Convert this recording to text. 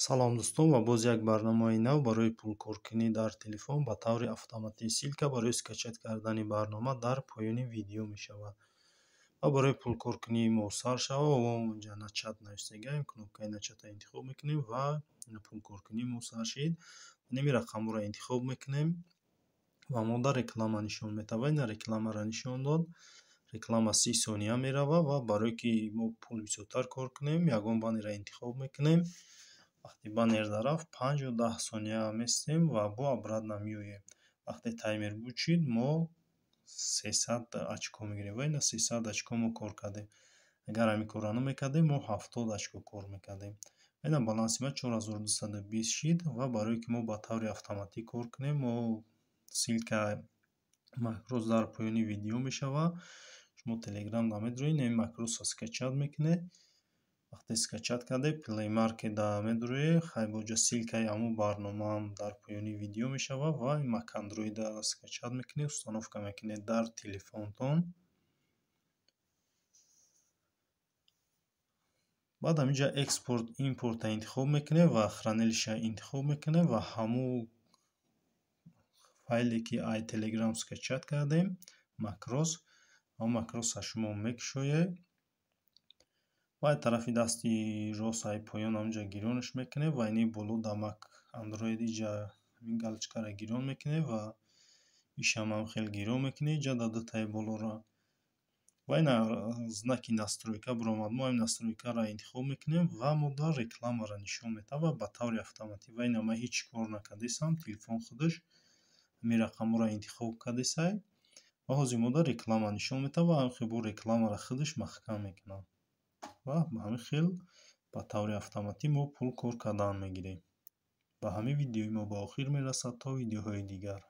Салом, дӯстон, ва боз як барномаи нав барои пулкоркунӣ дар телефон ба таври автоматӣ. Ссылка барои скачать кардани барнома дар поёни видео мешавад. Ва барои пулкоркунии мо сар шава, мо инҷа «Начать» навистагаем, кнопкаи «Начать»-а интихоб мекунем ва пулкоркунии мо сар шид. Ними рақамҳоро интихоб мекунем ва мо дар реклама нишон метавад. Ва ина рекламаро нишон дод. Реклама 30 сония меравад ва барое ки мо пул бисёртар кор кунем, ягон баннерро интихоб мекунем. Вақте баннер дарафт, 5 ё 10 сония местем ва бо обратно меоем. Вақте таймер буд шид, мо 300 очко мегирем ва ина 300 очко мо кор кардем. Агар ҳамин корро намекардем, мо 70 очко кор мекардем. Ина баланси ма 4220 шид. Ва барое ки мо ба таври автоматӣ кор кунем, мо ссылка макрос дар поёни видео мешавад. Шумо Телеграм намедроед, ин макросро скачать мекунед. Вақте скачать кардед, Play Market медроед, хай, боҷа ссылкаи ҳамун барномаам дар поёни видео мешавад ва MacAndroid-а скачать мекунед, установка мекунед дар телефонтон. Баъд ҳаминҷа экспорт импортро интихоб мекунем ва хранилища интихоб мекунем ва ҳамун файле, ки ай Телеграм скачать кардем, макрос, ҳамун макросро шумо мекушоед ва ай тарафи дасти рост, ай поён, ҳаминҷа гиронаш мекунем ва ини боло дар Mac Android иҷа ҳамин галочкаро гирон мекунем ва ишам ҳам хел гирон мекунем иҷа дар дутаи болоро. Ва ина знаки настройка биромад. Мо ҳамин настройкаро интихоб мекунем ва мо дар рекламаро нишон медиҳад ва ба таври автоматӣ. Ва ина ман ҳеҷ кор накардесам, телефон худаш ҳамин рақамҳоро интихоб кардесай ва ҳозир мо дар реклама нишон медиҳад ва ҳамин хел бо рекламаро худаш маҳкам мекунад. Ва ба ҳамин хел ба таври автоматӣ мо пул кор кардан мегирем. Ба ҳамин видеои мо ба охир мерасад. То видеоҳои дигар.